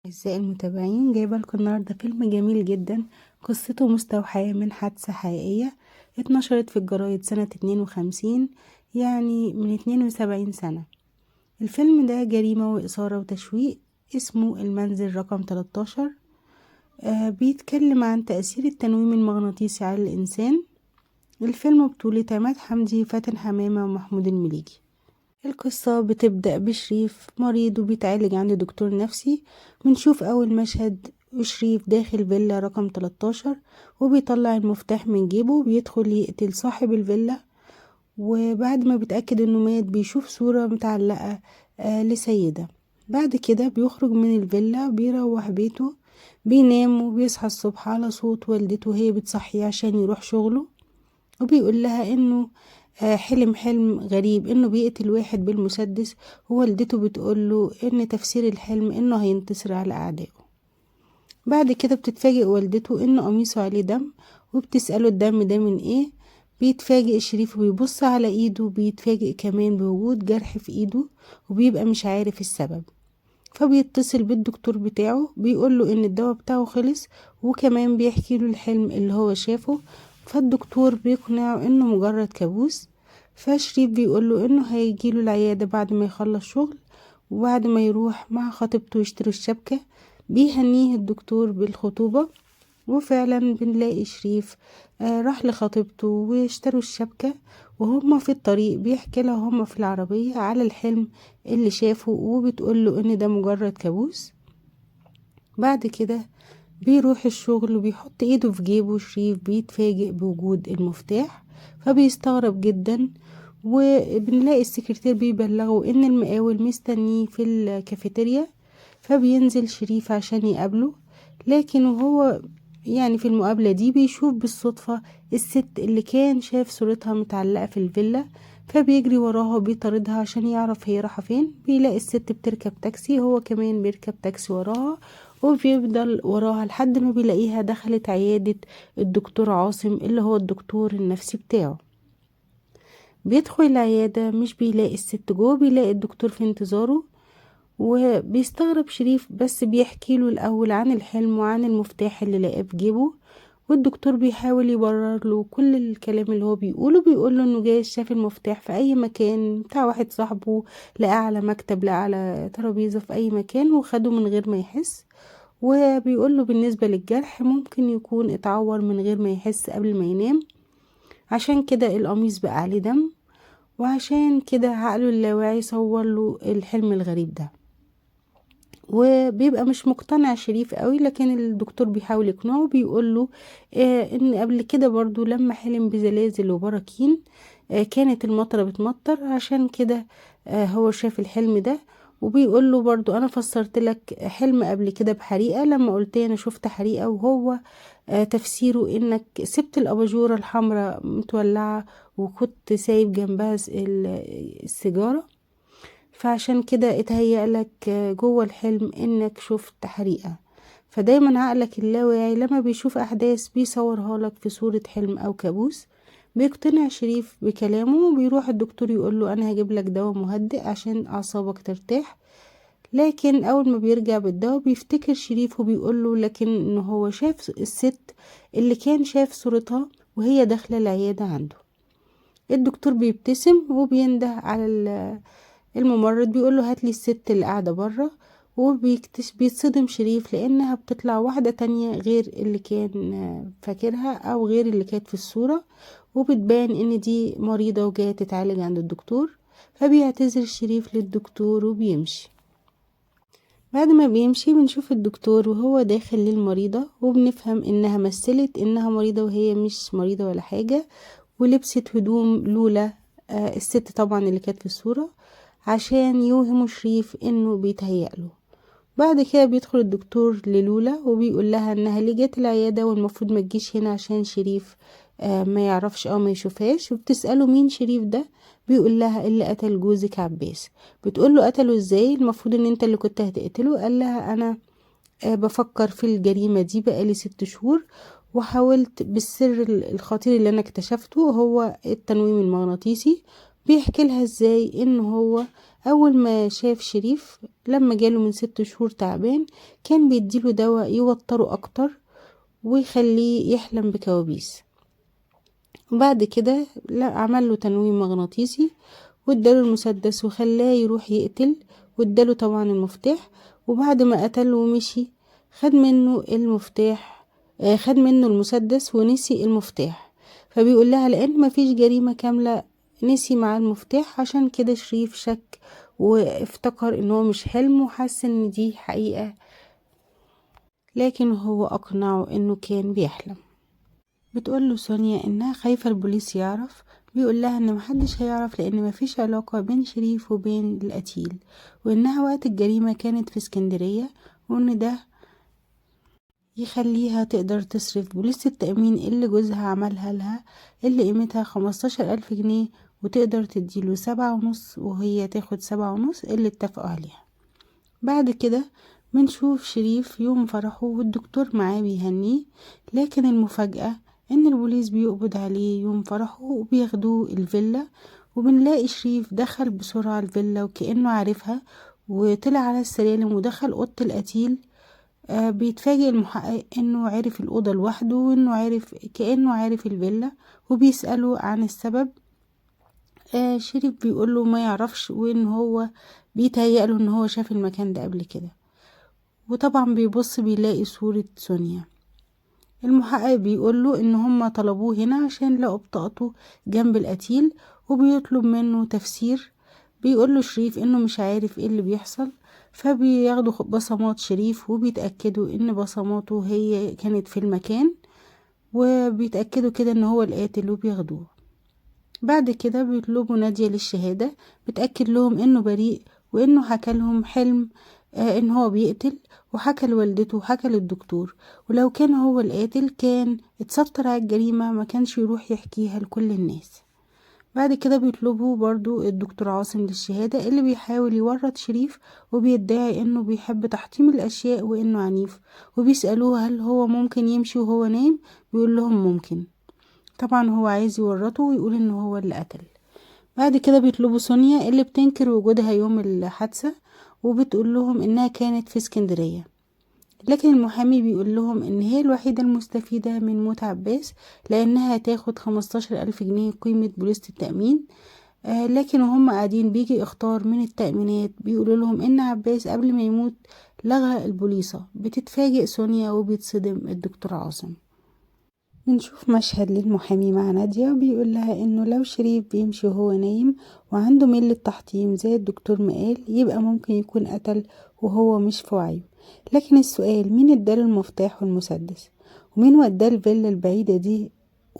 أعزائي المتابعين، جايبه لكم النهارده فيلم جميل جدا. قصته مستوحاة من حادثة حقيقية اتنشرت في الجرايد سنة 52، يعني من 72 سنة. الفيلم ده جريمة وإثارة وتشويق، اسمه المنزل رقم 13. بيتكلم عن تأثير التنويم المغناطيسي على الإنسان. الفيلم بطولة عماد حمدي، فاتن حمامة، ومحمود المليجي. القصة بتبدأ بشريف مريض وبيتعالج عند دكتور نفسي. بنشوف أول مشهد شريف داخل فيلا رقم 13 وبيطلع المفتاح من جيبه وبيدخل يقتل صاحب الفيلا، وبعد ما بيتأكد انه مات بيشوف صورة متعلقة لسيدة. بعد كده بيخرج من الفيلا، بيروح بيته، بينام وبيصحى الصبح على صوت والدته وهي بتصحيه عشان يروح شغله، وبيقول لها انه حلم حلم غريب انه بيقتل واحد بالمسدس، ووالدته بتقول له ان تفسير الحلم انه هينتصر على اعدائه. بعد كده بتتفاجئ والدته ان قميصه عليه دم، وبتسأله الدم ده من ايه. بيتفاجئ شريف وبيبص على ايده، وبيتفاجئ كمان بوجود جرح في ايده وبيبقى مش عارف السبب. فبيتصل بالدكتور بتاعه بيقول له ان الدواء بتاعه خلص، وكمان بيحكي له الحلم اللي هو شافه. فالدكتور بيقنعه انه مجرد كابوس. فشريف بيقول له انه هيجيله العيادة بعد ما يخلص شغل، وبعد ما يروح مع خطيبته يشتروا الشبكة. بيهنيه الدكتور بالخطوبة، وفعلا بنلاقي شريف راح لخطيبته واشتروا الشبكة. وهما في الطريق بيحكي لها هما في العربية على الحلم اللي شافه، وبتقول له ان ده مجرد كابوس. بعد كده بيروح الشغل وبيحط ايده في جيبه شريف، بيتفاجئ بوجود المفتاح فبيستغرب جدا. وبنلاقي السكرتير بيبلغه ان المقاول مستنيه في الكافيتيريا، فبينزل شريف عشان يقابله. لكن وهو في المقابلة دي بيشوف بالصدفة الست اللي كان شاف صورتها متعلقة في الفيلا، فبيجري وراها وبيطاردها عشان يعرف هي رايحة فين. بيلاقي الست بتركب تاكسي، هو كمان بيركب تاكسي وراها، وبيفضل وراها لحد ما بيلاقيها دخلت عيادة الدكتور عاصم اللي هو الدكتور النفسي بتاعه. بيدخل العيادة مش بيلاقي الست جوه، بيلاقي الدكتور في انتظاره. وبيستغرب شريف، بس بيحكي له الأول عن الحلم وعن المفتاح اللي لقاه في جيبه. والدكتور بيحاول يبرر له كل الكلام اللي هو بيقوله، بيقول له انه جاي شاف المفتاح في اي مكان بتاع واحد صاحبه، لقاه على مكتب، لقاه على ترابيزة، في اي مكان، وخده من غير ما يحس. وبيقول له بالنسبة للجرح ممكن يكون اتعور من غير ما يحس قبل ما ينام، عشان كده القميص بقى عليه دم، وعشان كده عقله اللاواعي صور له الحلم الغريب ده. وبيبقى مش مقتنع شريف قوي، لكن الدكتور بيحاول يقنعه، بيقول له ان قبل كده برضو لما حلم بزلازل وبراكين، كانت المطره بتمطر، عشان كده هو شاف الحلم ده. وبيقول له برضو انا فسرت لك حلم قبل كده بحريقة لما قلت انا شفت حريقة، وهو تفسيره انك سبت الاباجورة الحمراء متولعة وكنت سايب جنبها السيجارة، فعشان كده اتهيأ لك جوه الحلم انك شفت حريقة. فدايما عقلك اللاواعي لما بيشوف احداث بيصورها لك في صورة حلم او كابوس. بيقتنع شريف بكلامه وبيروح الدكتور يقول له انا هجيب لك دواء مهدئ عشان اعصابك ترتاح. لكن اول ما بيرجع بالدواء بيفتكر شريف وبيقول له لكن ان هو شاف الست اللي كان شاف صورتها وهي داخلة العيادة عنده. الدكتور بيبتسم وبينده على الممرض بيقول له هات لي الست اللي قاعدة بره. وبيتصدم شريف لانها بتطلع واحدة تانية غير اللي كان فاكرها او غير اللي كانت في الصورة، وبتبان ان دي مريضة وجاية تتعالج عند الدكتور. فبيعتذر شريف للدكتور وبيمشي. بعد ما بيمشي بنشوف الدكتور وهو داخل للمريضة، وبنفهم انها مثلت انها مريضة وهي مش مريضة ولا حاجة، ولبست هدوم لولا، الست طبعا اللي كانت في الصورة، عشان يوهموا شريف انه بيتهيأ له. بعد كده بيدخل الدكتور للولا وبيقول لها انها ليه جت العيادة والمفروض ما تجيش هنا عشان شريف ما يعرفش او ما يشوفهاش. وبتسأله مين شريف ده، بيقول لها اللي قتل جوزك عباس. بتقول له قتله ازاي، المفروض ان انت اللي كنت هتقتله. قال لها انا بفكر في الجريمة دي بقالي 6 شهور، وحاولت بالسر الخطير اللي انا اكتشفته هو التنويم المغناطيسي. بيحكي لها ازاي ان هو اول ما شاف شريف لما جاله من 6 شهور تعبان كان بيديله دواء يوتره اكتر ويخليه يحلم بكوابيس. وبعد كده عمل له تنويم مغناطيسي واداله المسدس وخلاه يروح يقتل، واداله طبعا المفتاح. وبعد ما قتله ومشي خد منه المفتاح، خد منه المسدس ونسي المفتاح. فبيقول لها لان مفيش جريمة كاملة نسي مع المفتاح، عشان كده شريف شك وافتكر ان هو مش حلم وحس ان دي حقيقة، لكن هو اقنعه انه كان بيحلم. بتقول له سونيا انها خايفة البوليس يعرف، بيقول لها ان محدش هيعرف لان مفيش علاقة بين شريف وبين القتيل، وانها وقت الجريمة كانت في اسكندرية، وان ده يخليها تقدر تصرف بوليس التأمين اللي جوزها عملها لها اللي قيمتها 15,000 جنيه، وتقدر تديله 7.5 وهي تاخد 7.5 اللي اتفقوا عليها. بعد كده بنشوف شريف يوم فرحه والدكتور معاه بيهنيه، لكن المفاجأة ان البوليس بيقبض عليه يوم فرحه وبياخدوه الفيلا. وبنلاقي شريف دخل بسرعة الفيلا وكأنه عارفها، وطلع على السلالم ودخل أوضة القتيل. بيتفاجئ المحقق انه عرف الأوضة لوحده، وانه عارف كأنه عارف الفيلا، وبيسأله عن السبب. شريف بيقوله ما يعرفش، وان هو بيتهيأله ان هو شاف المكان ده قبل كده. وطبعا بيبص بيلاقي صورة سونيا. المحقق بيقوله ان هما طلبوه هنا عشان لقوا بطاقته جنب القتيل، وبيطلب منه تفسير. بيقوله شريف انه مش عارف ايه اللي بيحصل، فبياخدوا بصمات شريف وبيتأكدوا ان بصماته هي كانت في المكان، وبيتأكدوا كده ان هو القاتل وبياخدوه. بعد كده بيطلبوا نادية للشهادة، بتأكد لهم انه بريء، وانه حكى لهم حلم ان هو بيقتل، وحكى لوالدته وحكى للدكتور، ولو كان هو القاتل كان اتستر على الجريمة، ما كانش يروح يحكيها لكل الناس. بعد كده بيطلبوا برضو الدكتور عاصم للشهادة، اللي بيحاول يورط شريف وبيدعي انه بيحب تحطيم الاشياء وانه عنيف، وبيسألوه هل هو ممكن يمشي وهو نايم، بيقول لهم ممكن. طبعا هو عايز يورطه ويقول انه هو اللي قتل. بعد كده بيطلبوا سونيا اللي بتنكر وجودها يوم الحادثة، وبتقول لهم انها كانت في اسكندرية، لكن المحامي بيقول لهم ان هي الوحيدة المستفيدة من موت عباس، لانها هتاخد 15,000 جنيه قيمة بوليسة التأمين. لكن وهم قاعدين بيجي اخطار من التأمينات بيقولوا لهم ان عباس قبل ما يموت لغى البوليصة. بتتفاجئ سونيا وبيتصدم الدكتور عاصم. بنشوف مشهد للمحامي مع نادية، وبيقول لها انه لو شريف بيمشي وهو نايم وعنده ميل للتحطيم زي الدكتور ما قال، يبقى ممكن يكون قتل وهو مش في وعيه. لكن السؤال، مين اداله المفتاح والمسدس؟ ومين وداه الفيلا البعيدة دي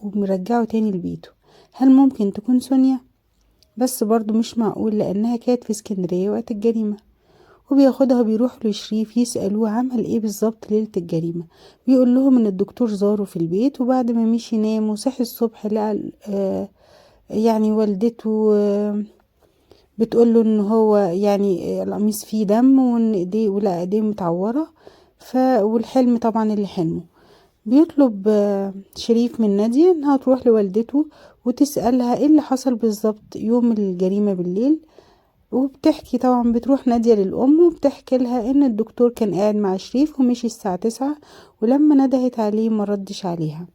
ومرجعه تاني لبيته؟ هل ممكن تكون سونيا؟ بس برضو مش معقول لانها كانت في اسكندرية وقت الجريمة. وبياخدها بيروح لشريف يسألوه عمل ايه بالظبط ليلة الجريمة. بيقول لهم ان الدكتور زاره في البيت، وبعد ما مشي نام وصحي الصبح لقى يعني والدته بتقول له ان هو يعني القميص فيه دم، وان ايديه ولقى ايديه متعورة، والحلم طبعا اللي حلمه. بيطلب شريف من نادية انها تروح لوالدته وتسألها ايه اللي حصل بالظبط يوم الجريمة بالليل. وبتحكي طبعا، بتروح نادية للأم وبتحكي لها ان الدكتور كان قاعد مع شريف ومشي الساعة 9، ولما ندهت عليه ما ردش عليها.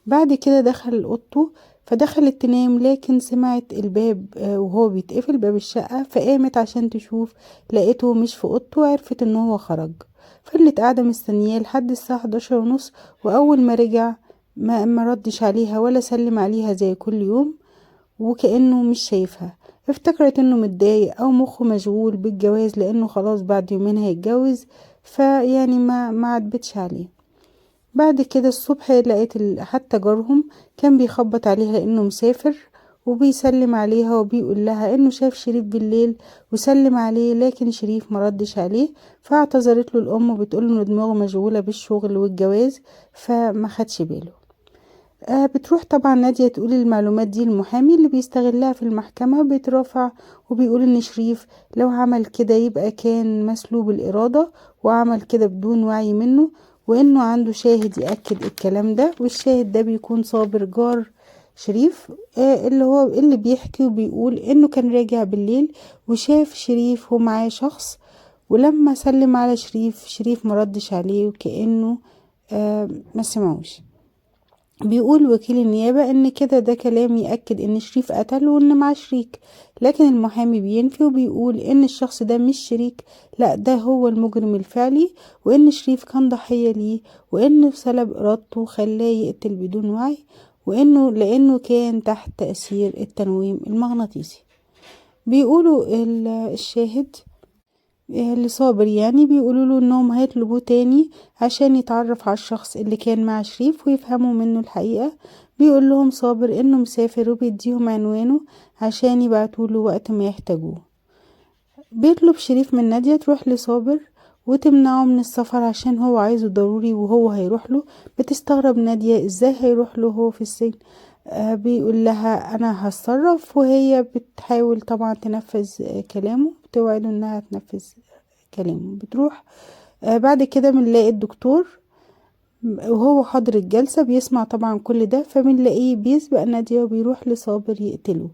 بعد كده دخل اوضته، فدخلت تنام، لكن سمعت الباب وهو بيتقفل باب الشقة، فقامت عشان تشوف، لقيته مش في اوضته، وعرفت ان هو خرج. فضلت قاعدة مستنياه لحد الساعة 11:30، وأول ما رجع ما ردش عليها ولا سلم عليها زي كل يوم، وكأنه مش شايفها. افتكرت انه متضايق او مخه مشغول بالجواز لانه خلاص بعد يومين هيتجوز، فيعني ما عاتبتش عليه. بعد كده الصبح لقيت حتى جارهم كان بيخبط عليها لانه مسافر، وبيسلم عليها وبيقول لها انه شاف شريف بالليل وسلم عليه، لكن شريف ما ردش عليه. فاعتذرت له الام وبتقول له ان دماغه مشغولة بالشغل والجواز فما خدش باله. بتروح طبعا نادية تقول المعلومات دي للمحامي اللي بيستغلها في المحكمة، بيترافع وبيقول ان شريف لو عمل كده يبقى كان مسلوب الإرادة وعمل كده بدون وعي منه، وانه عنده شاهد يأكد الكلام ده، والشاهد ده بيكون صابر جار شريف، اللي هو اللي بيحكي وبيقول انه كان راجع بالليل وشاف شريف ومعاه شخص، ولما سلم على شريف، شريف مردش عليه وكأنه ما سمعوش. بيقول وكيل النيابة ان كده ده كلام يأكد ان شريف قتل وان معاه شريك، لكن المحامي بينفي وبيقول ان الشخص ده مش شريك، لا ده هو المجرم الفعلي، وان شريف كان ضحية ليه، وانه سلب ارادته وخلاه يقتل بدون وعي، وانه لانه كان تحت تأثير التنويم المغناطيسي. بيقولوا الشاهد اللي صابر يعني بيقولوا له انهم هيطلبوه تاني عشان يتعرف على الشخص اللي كان مع شريف ويفهموا منه الحقيقة. بيقول لهم صابر انه مسافر وبيديهم عنوانه عشان يبعتوا له وقت ما يحتاجوه. بيطلب شريف من نادية تروح لصابر وتمنعه من السفر عشان هو عايزه ضروري وهو هيروح له. بتستغرب نادية ازاي هيروح له هو في السجن. بيقول لها انا هتصرف، وهي بتحاول طبعا تنفذ كلامه، بتوعده انها تنفذ كلامه. بتروح بعد كده بنلاقي الدكتور وهو حاضر الجلسة بيسمع طبعا كل ده، فبنلاقيه بيسبق نادية وبيروح لصابر يقتله.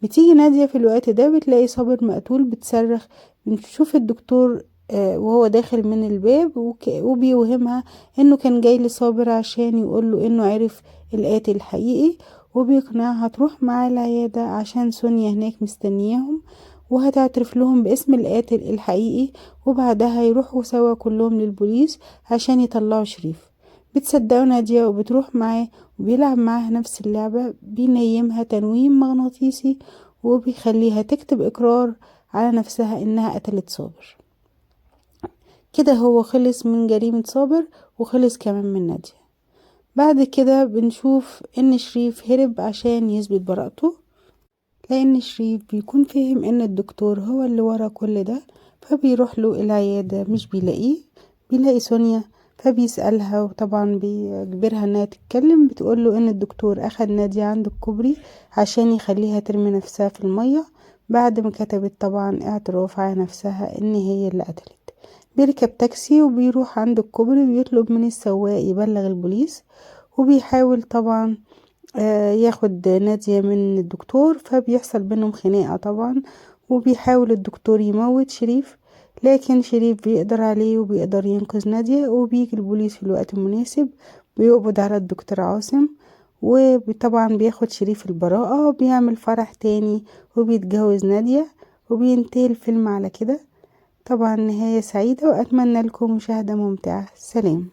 بتيجي نادية في الوقت ده بتلاقي صابر مقتول، بتصرخ. بنشوف الدكتور وهو داخل من الباب وبيوهمها انه كان جاي لصابر عشان يقوله انه عرف القاتل الحقيقي، وبيقنعها تروح معاه العيادة عشان سونيا هناك مستنياهم وهتعترف لهم باسم القاتل الحقيقي، وبعدها يروحوا سوا كلهم للبوليس عشان يطلعوا شريف. بتصدقوا نادية وبتروح معاه وبيلعب معاها نفس اللعبة، بينيمها تنويم مغناطيسي وبيخليها تكتب إقرار على نفسها إنها قتلت صابر. كده هو خلص من جريمة صابر وخلص كمان من نادية. بعد كده بنشوف إن شريف هرب عشان يثبت براءته، لأن شريف بيكون فاهم إن الدكتور هو اللي ورا كل ده، فبيروح له العيادة مش بيلاقيه، بيلاقي سونيا فبيسألها وطبعا بيجبرها إنها تتكلم. بتقوله إن الدكتور أخد نادية عند الكوبري عشان يخليها ترمي نفسها في المية بعد ما كتبت طبعا اعتراف على نفسها إن هي اللي قتلت. بيركب تاكسي وبيروح عند الكوبري وبيطلب من السواق يبلغ البوليس، وبيحاول طبعا ياخد نادية من الدكتور، فبيحصل بينهم خناقة طبعا، وبيحاول الدكتور يموت شريف، لكن شريف بيقدر عليه وبيقدر ينقذ نادية، وبيجي البوليس في الوقت المناسب بيقبض على الدكتور عاصم، وطبعا بياخد شريف البراءة وبيعمل فرح تاني وبيتجوز نادية، وبينتهي الفيلم على كده. طبعا نهاية سعيدة، وأتمنى لكم مشاهدة ممتعة. سلام.